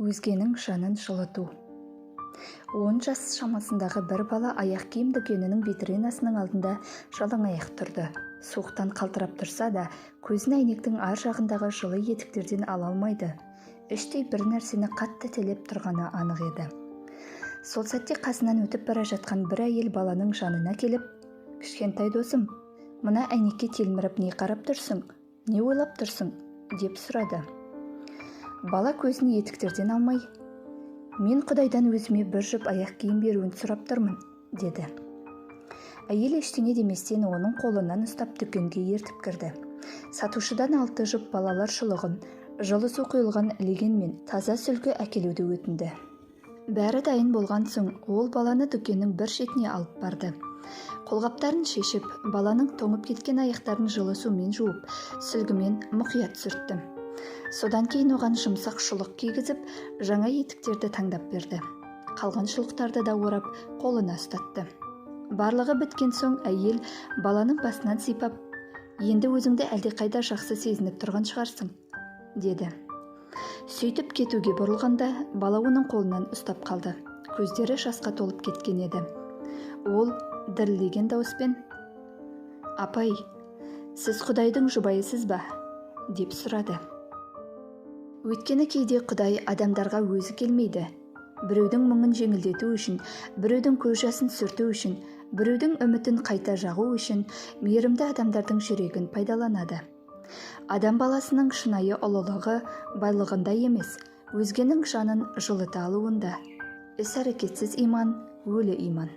Өзгенің жанын жылыту. 10 жас шамасындағы бір бала аяқ киім дүкенінің витринасының алдында жалаң аяқ тұрды. Суықтан қалтырап тұрса да, көзін әйнектің ар жағындағы жылы етіктерден ала алмайды. Іштей бір нәрсені қатты тілеп тұрғаны анық еді. Сол сәтте қасынан өтіп бара жатқан бір әйел баланың жанына келіп: «Кішкентай досым, мына әйнекке телміріп не қарап тұрсың, не ойлап тұрсың?» – деп сұрады. Бала көзін етіктерден алмай: «Мен Құдайдан өзіме бір жұп аяқ киім беруін сұрап тұрмын», – деді. Әйел ештеңе деместен оның қолынан ұстап, дүкенге ертіп кірді. Сатушыдан алты жұп балалар шұлығын, жылы су құйылған леген мен таза сүлгі әкелуді өтінді. Бәрі дайын болған соң, ол баланы дүкеннің бір шетіне алып барды. Қолғаптарын шешіп, баланың тоңып кеткен аяқтарын жылы сумен жуып, сүлгімен мұқият сүртті. Содан кейін оған жұмсақ шұлық кигізіп, жаңа етіктерді таңдап берді. Қалған шұлықтарды да орап, қолына ұстатты. Барлығы біткен соң әйел баланың басынан сипап: «Енді өзіңді әлдеқайда жақсы сезініп тұрған шығарсың», – деді. Сөйтіп кетуге бұрылғанда, бала оның қолынан ұстап қалды. Көздері жасқа толып кеткен еді. Ол дірілдеген дауыспен: «Апай, сіз Құдайдың жұбайысыз ба?» – деп сұрады. Өйткені кейде Құдай адамдарға өзі келмейді. Біреудің мұңын жеңілдету үшін, біреудің көз жасын сүрту үшін, біреудің үмітін қайта жағу үшін мейірімді адамдардың жүрегін пайдаланады. Адам баласының шынайы ұлылығы байлығында емес, өзгенің жанын жылыта алуында. Іс әрекетсіз иман – өлі иман.